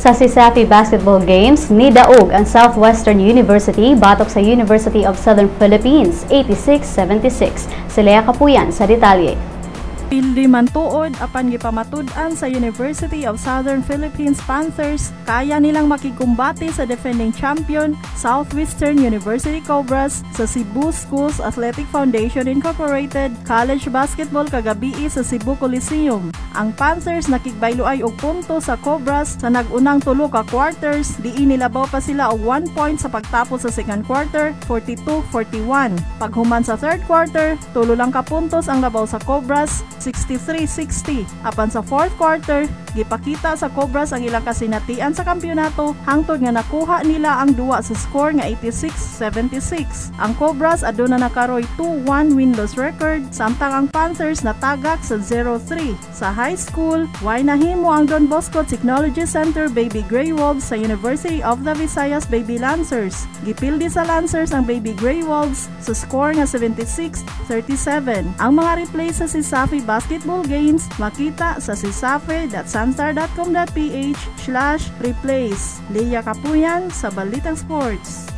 Sa CESAFI Basketball Games, nidaog ang Southwestern University batok sa University of Southern Philippines, 86-76. Si Lea Kapuyan sa detalye. Pildi man tuod, apan gipamatud-an sa University of Southern Philippines Panthers kaya nilang makikumbate sa defending champion Southwestern University Cobras sa Cebu Schools Athletic Foundation Incorporated College Basketball kagabii sa Cebu Coliseum. Ang Panthers nakigbayloay og punto sa Cobras sa nag-unang tulo ka quarters, diin nilabaw pa sila og 1 point sa pagtapos sa second quarter, 42-41. Paghuman sa third quarter, tulo lang ka puntos ang labaw sa Cobras, 63-60. Apan sa fourth quarter, gipakita sa Cobras ang ilang kasinatian sa kampiyonato hangtod nga nakuha nila ang duwa sa score nga 86-76. Ang Cobras aduna na karoy 2-1 win-loss record, samtang ang Panthers natagak sa 0-3. Sa high school, way nahimo ang Don Bosco Technology Center Baby Grey Wolves sa University of the Visayas Baby Lancers. Gipildi sa Lancers ang Baby Grey Wolves sa score nga 76-37. Ang mga replay sa CESAFI Basketball Games makita sa cesafi.sunstar.com.ph/replays. Leia Kapuyan sa Balitang Sports.